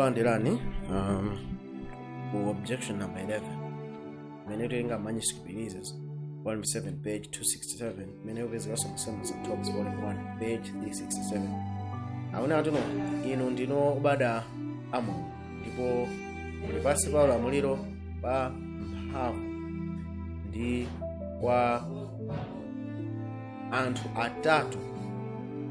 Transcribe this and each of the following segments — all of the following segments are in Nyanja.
Tikulandirani ku objection number 11 imene tikuwerenga Manuscript Releases, volume 7, page 267, imene ikupezekanso mu Sermons and Talks, volume 1, page 367. Akunena kuti inu ndinu obadwa a Mulungu ndipo muli pansi pa ulamuliro pa mphamvu ndi kwa anthu atatu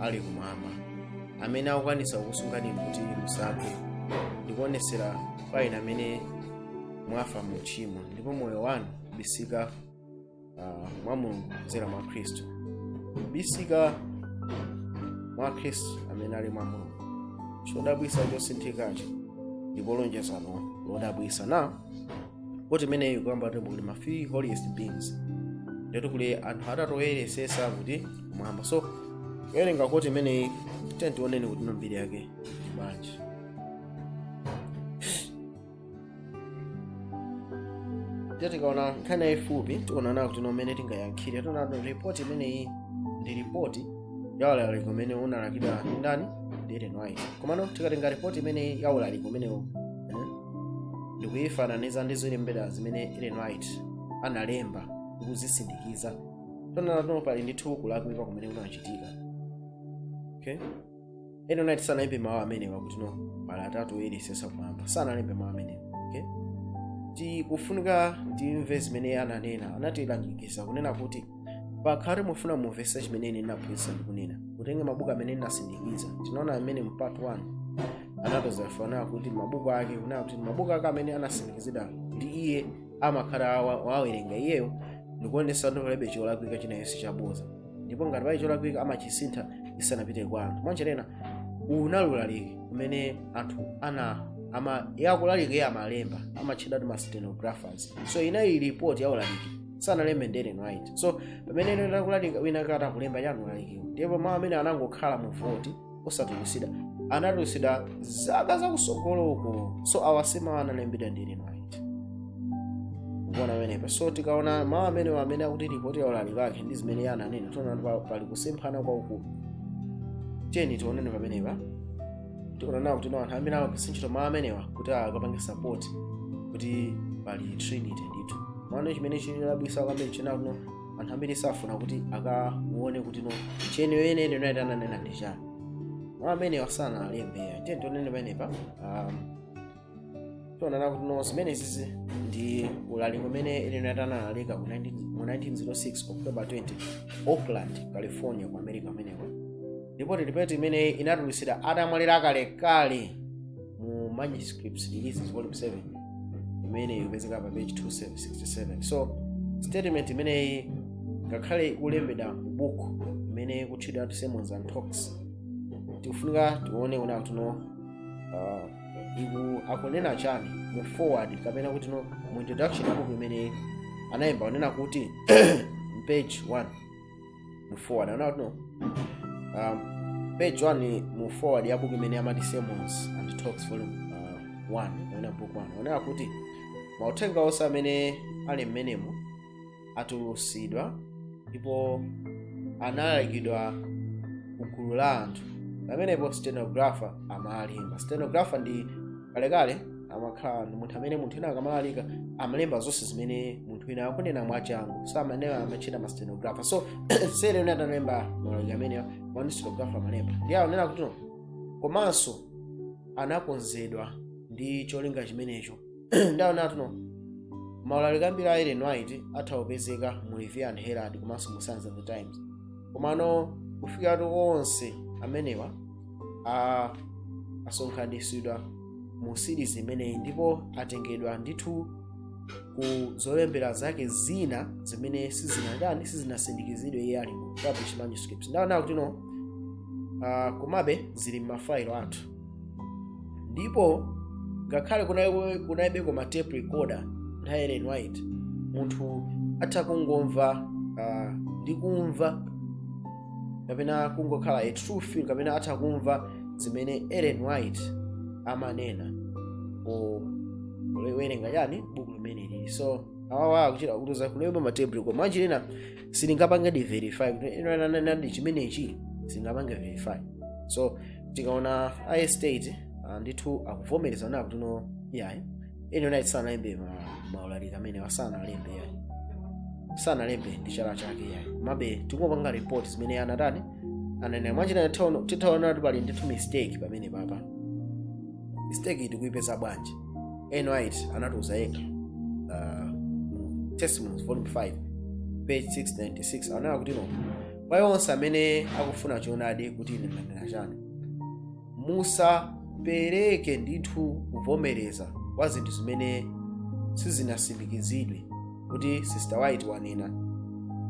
ali kumwamba amene akukwanisa kukusungani inu kuti musagwe ndikuonesera kwa inu amene mwafa mu tchimo ndipo moyo wanu kubisika mwa Mulungu kudzera mwa Khristu, kubisika mwa Khristu amene ali mwa Mulungu. Chodabwisa chosinthikachi ndipo lonjezano lodabwisa na kuti imeneyi kuyamba kuti kuli ma three holiest beings, ndeti kuli anthu atatu oyeresesa kuti kumwamba. So kuwerenga quote imeneyi, tiyeni tioneni kuti no mbiri yake ndi bwanji. Tiye tikaona nkhani yayifupi, tionana kuti nomene tingayankhire. Tiona kuti ripoti imeneyi ndi ripoti ya ulaliki umene unalalikidwa ndi ndani? Ndi Ellen White. Komano tikatenga ripoti imeneyi ya ulaliki umenewu, ndikuyifananiza ndi zolembera zimene Ellen White analemba ndikuzisindikiza, tionana kuti pali ndithu kulakwika kumene kunachitika. Okay, Ellen White sanalembe mawu amenewa kuti no pali atatu oyeresesa kumwamba, sanalembe mawu amenewa. Okay, tikufunika timve zimene ananena. Anatilangiza kunena kuti pakhale mufuna mumvetse chimene ine ndinaphunzitsa ndikunena, mutenge mabuku amene ndinasindikiza. Tinaona amene mu part 1 anapeza fanana kuti mabuku ake, kunena kuti mabuku ake amene anasindikizidwa ndi iye amakhala wawerenga iyeyo ndikuonesa kuti palibe cholakwika china chonse chaboza, ndipo ngati pali cholakwika amachisintha isanapite kwa anthu. Mwanjira ina unali ulaliki umene anthu ana ama yakulalika iye amalemba, amatchedwa kuti ma stenographers. So inali report ya ulaliki, sanalembe ndi Ellen White. So pamene ine ndakulalika, wina kata kulemba chanu ulalikiwo, ndipo mawu amene anangokhala mu vault osatulusidwa, anatulusidwa zaka zakusogolo uko. So awa si mawu analembedwa ndi Ellen White, kuona pamenepa. So tikaona mawu amenewa amene akuti ripoti ya ulaliki wake ndi zimene iye ananena, tiona kuti pali kusemphana kwakukulu. Tiyeni tionene pamenepa. Tikuona nawo kuti no anthu amene amagwiritsa ntchito mawu amenewa kuti akapange support kuti pali Trinity ndithu. Mwana chimene chilabwisa kwambiri china kuno, anthu ambiri safuna kuti akaone kuti no chenicheni Ellen White ananena ndi chani. Mawu amenewa sanalembe. Tiyeni tionene pamenepa. Tionana kuti no zimene zizi ndi ulaliki umene Ellen White analalika mu 1906, October 20, Oakland, California, ku America ameneko. Ndipo ripoti imene inatulutsidwa atamwalira kalekale mu Manuscripts Releases, volume 7, imene ikupezeka pa page 267. So statement imeneyi, ngakhale ikulembedwa mu book imene ikutchedwa kuti Sermons and Talks, tikufunika tione kuna kuti no iku akunena chani mu foreword kapena kuti no mu introduction ya book imene anayimba. Kunena kuti page 1 mu foreword, anena kuti no page 1 mu foreword ya book imene amati Sermons and Talks, volume 1 kapena book 1, onena kuti mauthenga onse amene ali mmenemo atulusidwa ndipo analalikidwa ku gulu la anthu pamenepo stenographer amalemba. Stenographer ndi kalekale amakhala ndi munthu amene munthu wina akamalalika amalemba zonse zimene munthu wina akunena mwachangu. So amene amatchedwa ma stenographer. So sere ine atalemba maulaliki amenewa, mwani stenographer amalemba. Ndiye akunena kuti no, komanso anakonzedwa ndi cholinga chimenecho. Ndaona tuno maulaliki ambiri a Ellen White atha kupezeka mu Review and Herald komanso mu Signs of the Times, komano kufikatu onse amenewa asonkhanitsidwa mu series imeneyi ndipo atengedwa ndithu ku zolembera zake zina zimene sizinatani, sizinasindikizidwe iye ali mu published manuscripts. Ndaona kuti no komabe zili m'mafailo athu, ndipo ngakhale kunalibeko ma tape recorder nthawi ya Ellen White, munthu atha kungomva ndi kumva kapena kungokhala a true feel kapena atha kumva zimene Ellen White amanena powerenga chani, buku limene lili. So awawa akuchita kutuza kulemba ma tape recorder, mwanjirina silingapange di verify kuti ino ananena ndi chimenechi, silingapange verify. So tikaona a estate Ndithu akuvomereza na kuti no, iyayi, Ellen White sanalembe maulaliki amene sanalembe, iyayi, sanalembe ndi chala chake, iyayi. Komabe tikungopanga report zimene anatani, ananena. Mwachina tithaona kuti pali ndithu mistake pamene papa. Mistake tikuipeza bwanji? Ellen White anatiuza yekha mu Testimonies volume 5 page 696, anena kuti no, kwa onse amene akufuna choonadi kuti ine ndanena chani, musapereke ndithu kuvomereza kwa zinthu zimene sizinasindikizidwe kuti Sister White wanena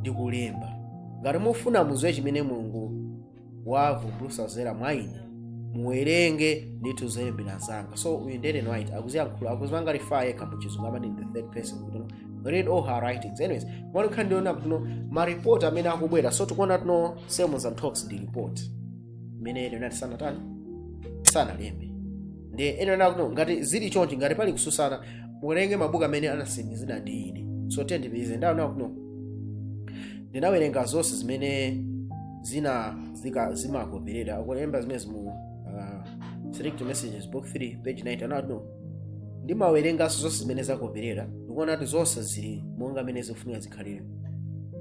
ndi kulemba. Ngati mufuna muziwe chimene Mulungu wavumbulutsa kudzera mwa ine, muwerenge ndithu zolembera zanga. So uyu ndi Ellen White akuziyankhula, akuzipanga refer yekha muchizungu, amati in the third person, kuti no, read all her writings. Anyways, kumene nkhani ndiona kuti no, maripoti amene akubwera. So tikuona tino Sermons and Talks ndi report imene Ellen White sanatani, sanalembe. Ndi Ellen White akuti ngati zili chonchi, ngati pali kususana, muwerenge mabuku amene anasindikizidwa ndi ine. So tendipeze ndaona kuti no, ndinawerenga zonse zimene zina zika zimakoperera. Akulemba zimene mu Selected Messages book 3 page 9. Anati no, ndimawerenganso zonse zimene zakoperera, ndikuona kuti zonse zili monga mmene zikufunika zikhalire.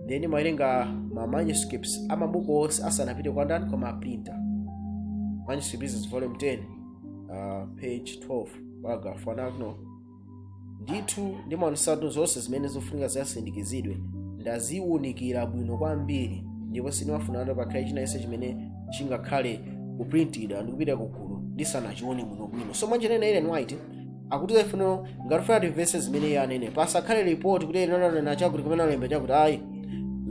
Then ndimawerenga ma manuscripts amabuku onse asanapite kwa ndani, kwa ma printer. Manuscripts volume 10 page 12 paragraph 1. Anati no, ndithu ndimaonesatu zonse zimene zofunika zasindikizidwe ndaziwunikira bwino kwambiri, ndipo sindimafuna kuti pakhale chinanso chimene chingakhale kuprintidwa ndikupita kugulu ndisanachione bwinobwino. So mwanjira Ellen White akuti ifuno ngati ufuna timvese zimene iye anene, pasakhale report kuti ine ananena chakuti kumene alemba chakuti, ayi.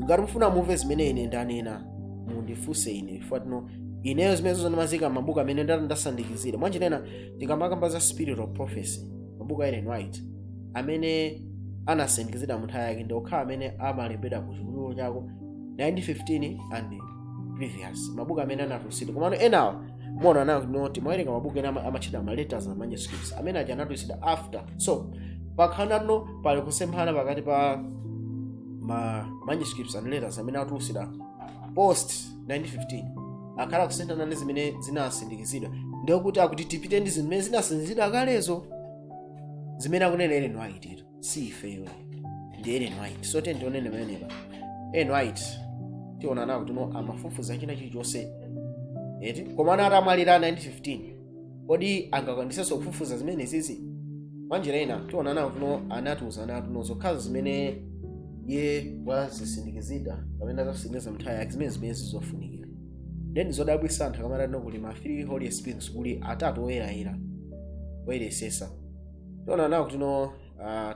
Ngati mufuna mumve zimene ine ndanena, mundifunse ine, chifukwa tino ineyo zimene zonse ndimazika mabuku amene ndasandikizira. Mwanjira tikamakamba za Spirit of Prophecy, mabuku a Ellen White amene anasindikizidwa mu nthawi yake ndi okhala amene amalembedwa ku chikululo chako 1915 and previous, mabuku amene anatulutsidwa. Komano enawa muona nawo noti mwawerenga mabuku ena amatchedwa ma letters and manuscripts amene aja anatulutsidwa after. So pakhanano pali kusemphana pakati pa ma manuscripts and letters amene atulutsidwa post 1915, akhala kusemphana ndi zimene zinasindikizidwa. Ndikuti akuti tipite ndi zimene zinasindikizidwa kalezo, zimene akunena Ellen White. Ito si ifeyo, ndi Ellen White. So tiye tionene pamenepa Ellen White, tiona nawo kuti no, amafufuza china chilichonse eti. Komano atamwalira 1915, kodi angakwanisenso kufufuza zimene zizi? Mwanjira ina tiona nawo kuti no, anatiuza natu no, zokhazo zimene ye wazisindikizidwa pamene azasindikiza mnthawi yake, zimene zizofunikira. Then zodabwitsa anthu akamati no, kuli ma three holy spirits, kuli atatu oyerayera oyeresesa. Tiona nawo kuti no,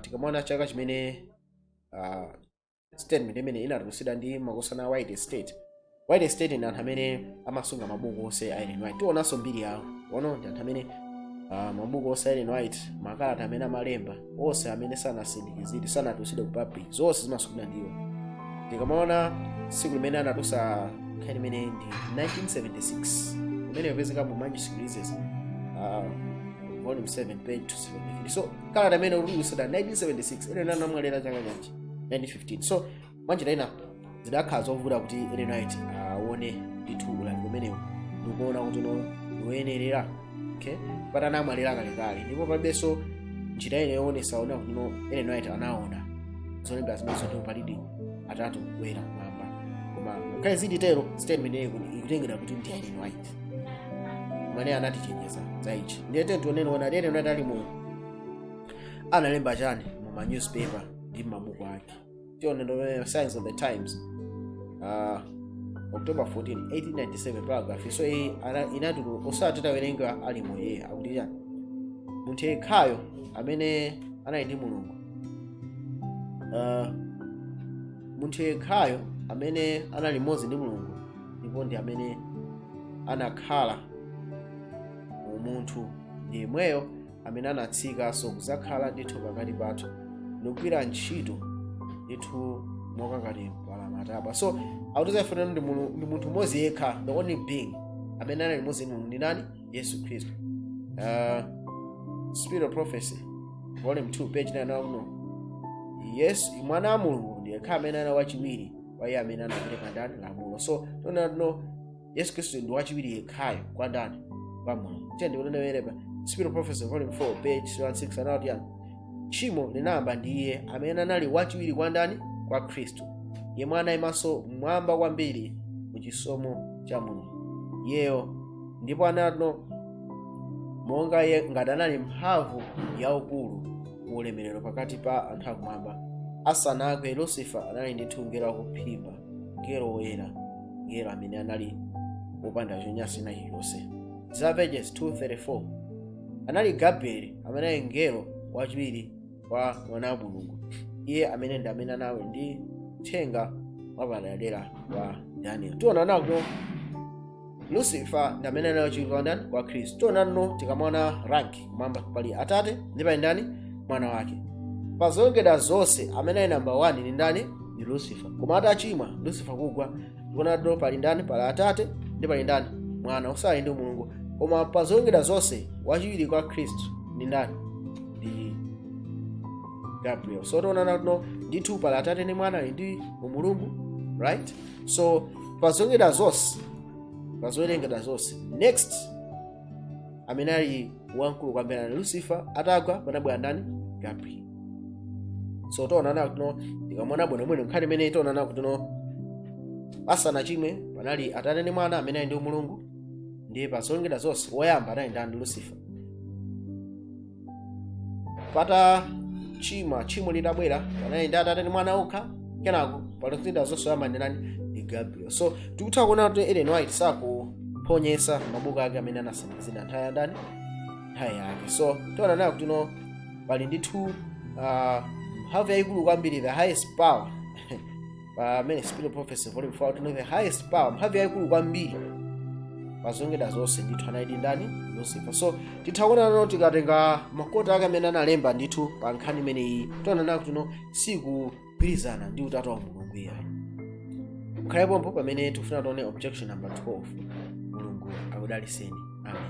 tikamona chaka chimene statement imene inatulutsidwa ndi makosana a White Estate. White Estate ndi anthu amene amasunga mabuku onse a Ellen White. Tionanso mbiri yawo ono, ndi anthu amene mabuku onse a Ellen White, makalata amene amalemba onse amene sanasindikizidwe, sanatulutsidwe ku public, zonse zimasungidwa ndiwo. Tikamaona tsiku limene anatulutsa nkhani imene ndi 1976, imene yopezeka mu Manuscript Releases volume 7 page 273. So kalata imene utulutsidwa 1976, Ellen anamwalira chaka chanji? 1915. So mwanjira ina zidakhala zovuta kuti Ellen White aone ndithu ulaliki umenewu ndikuona kuti no, ndiwoyenerera, okay, but anamwalira kalekale, ndipo palibenso njira ina yoonesa ona kuti no, Ellen White anaona zolembera zimene zoti palidi atatu kukwera kumwamba. Koma ngakhale zilitero, statement ineyi ikutengera kuti ndi Ellen White kumene anatichenjeza za ichi. Ndiye tionene ona Ellen White ali moyo analemba chani mu ma newspaper ndi mabuku ake. Tione ndo Signs of the Times, October 14 1897, paragraph. So iyi inati osati tawerenga ali moyo iye akuti chani? Munthu yekhayo amene anali ndi Mulungu, munthu yekhayo amene anali mmodzi ndi Mulungu ndipo ndi amene anakhala umunthu, ndi yemweyo amene anatsikanso kuzakhala ndithu pakati pathu ndikugwira ntchito ndithu mokakati pala. So akutiza ndi ndi munthu mmodzi yekha, the only being amene anali mmodzi ndi Mulungu ndi nani? Yesu Khristu. Spirit of Prophecy volume 2 page 9 kuno, Yesu mwana wa Mulungu ndi yekha amene ana wachiwiri kwa iye amene anapereka ndani? Lamulo. So tonano Yesu Khristu ndi wachiwiri yekhayo kwa ndani? Kwa Mulungu. Tiye ndikunenewerepa Spirit of Prophecy, volume 4, page 16. Anati yani tchimo linayamba ndi iye amene anali wachiwiri kwa ndani? Kwa Khristu, yemwe anayimanso mmwamba kwambiri mu chisomo cha Mulungu iyeyo. Ndipo anatino monga iye ngati anali mphamvu yaukulu mu ulemerero pakati pa anthu akumwamba asanagwe, Lucifer anali ndithu mngelo wakuphimba, mngelo woyera, mngelo amene anali wopanda chonyansa china chilichonse. Za pages 234, anali Gabrieli amene ali mngelo wachiwiri kwa mwana wa Mulungu, iye amene ndi amene anali ndi uthenga wapaderadera wa Daniel. Tiona nako Lucifer ndi amene anali wachiwiri kwa ndani? Kwa Khristu. Tiona no tikamona rank kumwamba, pali Atate ndi pali ndani? Mwana wake. Pa zolengedwa zonse amene ali number 1 ni ndani? Ndi Lucifer. Koma atachimwa Lucifer, kugwa, tikuona do pali ndani? Pali Atate ndi pali ndani? Mwana, osali ndi Mulungu. Koma pa zolengedwa zonse wachiwiri kwa Khristu ndi ndani? Ndi Gabriel. So tiona no ndithu pali Atate ndi Mwana ali ndi umulungu, right? So pa zolengedwa zonse, next amene ali wamkulu kwambiri ali Lucifer. Atagwa panabwera ndani? Gabriel. So tiona kuti tikamona bwinobwino nkhani imene, tiona kuti no asanachimwe panali Atate ndi Mwana amene ali ndi umulungu, ndiye pa zolengedwa zonse woyamba anali ndani? Lucifer. Patachimwa, tchimo litabwera, panali ndi Atate ndi Mwana okha. Kenako pa zolengedwa zonse woyamba ndi ndani? Ndi Gabriel. So tikutha kuona kuti Ellen White sakuphonyesa mabuku ake amene anasindikizidwa nthawi ya ndani? Nthawi yake. So tiona nayo kuti no pali ndithu mphamvu yayikulu kwambiri, the highest power, pamene Spirit of Prophecy, volume 4, tino the highest power, mphamvu yayikulu kwambiri pazolengedwa zonse ndithu anali ndani? Lucifer. So titha kuona no tikatenga ma quote ake amene analemba ndithu pa nkhani imeneyi, tiona nayo kuti no sikugwirizana ndi utatu wa Mulungu iyayi. Mukhale pompo pamene tikufuna tione objection number 12. Mulungu akudaliseni. Amen.